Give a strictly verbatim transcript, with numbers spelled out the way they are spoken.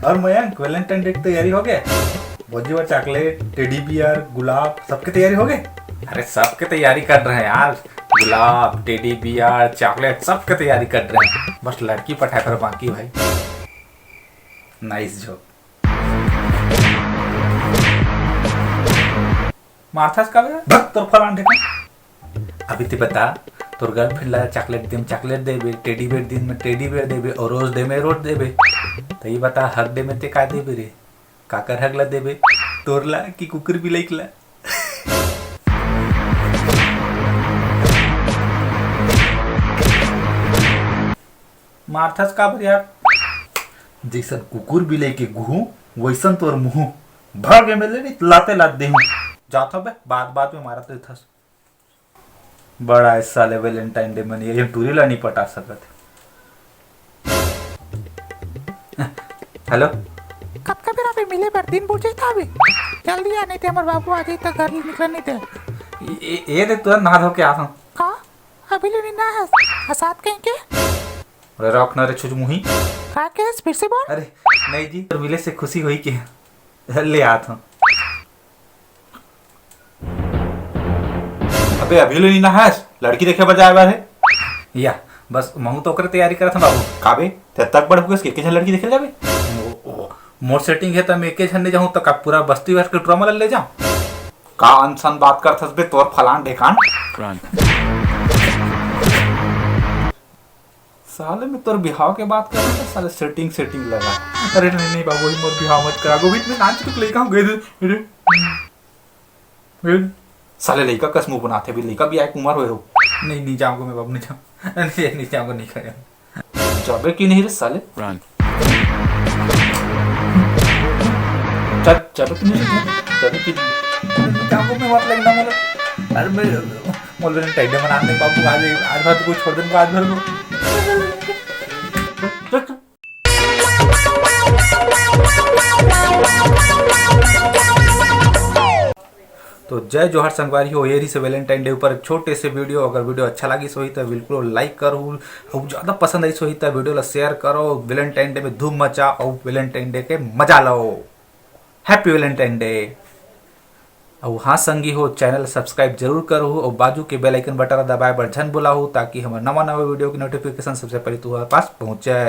और Mayank, Valentine day की तैयारी हो गए? भौजी बर चॉकलेट, टेडी बियर, गुलाब, सबके तैयारी हो गए? अरे, सबके तैयारी कर रहे हैं यार। गुलाब, टेडी बियर, चॉकलेट, सबके तैयारी कर रहे हैं। बस लड़की पठाए पर बाकी भाई। नाइस जोक। मारथस का बे? भक तोर फलान ठेका। अभी ते बता, तोर गर्लफ्रेंड ला चॉकलेट दिन चॉकलेट देबे, टेडी बेयर दिन में टेडी बेयर देबे और रोज डे में रोज देबे। तो ये बता, हग डे में ते का देबे रे? काकर हग ला देबे? तोर ला कि कुकुर बिलाई ला? मारथस काबर यार? जैसन कुकुर बिलाई के गुहू, वैसन तोर मुहू। भाग एमएलए नहीं, लाते लात देहूं। जात हबे, बात बात में मारत रहथस। बड़ा ऐ साले वैलेंटाइन डे मनी, ये टूरी ला नहीं पटा सकत। हेलो। कतका बेरा बे मिले बर, दिन बुझे था अभी। जल्दी आ, नहीं ते हमर बाबू आ जाई त घर ले निकल नहीं दे। ए, ए, ए दे, तुरंत नहा धो के आत हूँ। का? अभी ले नहीं नहा हस? हसात कहीं के? अरे रख ना रे छुच मुही। का कहेस? फिर से बोल। अरे नहीं जी, तोर मिले से खुशी होई के ले आत हूँ। अबे अभी ले नहीं नहायस, लड़की देखे बर जाए बर हे। या, बस महू तो ओकरे तैयारी करत हूँ बाबू। का बे, ते तक बड़ हो गए, के, के झन लड़की देखे जाबे? ओ, ओ, मोर सेटिंग है त मैं एके झन नहीं जाऊँ त का पूरा बस्ती भर के ड्रामा ले जाऊँ? का अनसन बात करथस बे, तोर फलान ढेकान। साले मैं तोर बिहाव के बात कर रहा था, साले सेटिंग सेटिंग लगा। अरे नहीं नहीं बाबू, मोर बिहाव मत करा गोविंद, मैं नाच चुक लइका हूँ, गए थे। अरे, अरे। साले लइका कस मुंह बनाथे, अभी लइका भी आए उम्र होए हो। नहीं नहीं जाऊंगा मैं बाबू, नहीं जाऊँ। नहीं नहीं जाऊंगा, नहीं खाया। जाबे कि नहीं रे साले? चल, जाबे कि नहीं रे? जाबे कि नहीं? जाऊंगा मैं, मतलब, ना, मतलब, अरे, मैं, मोर वैलेंटाइन डे मनाने बाबू, आज, आज भर तो कुछ छोड़ देंगे, आज भर को। तो जय जोहार संगवारी हो, ये रहिस वैलेंटाइन डे ऊपर एक छोटे से वीडियो। अगर वीडियो अच्छा लागिस होही त बिल्कुल लाइक करहू, अउ ज्यादा पसंद आइस होही त वीडियो ला शेयर करो। वैलेंटाइन डे में धूम मचा अउ वैलेंटाइन डे के मजा लो। Happy Valentine day. अउ हाँ संगी हो, चैनल सब्सक्राइब जरूर करहू अउ बाजू के बेल आइकन बटन ला दबाए बर झन भुलाहू, ताकि हमर नवा नवा वीडियो के नोटिफिकेशन सबसे पहले तुम्हारे पास पहुँचे।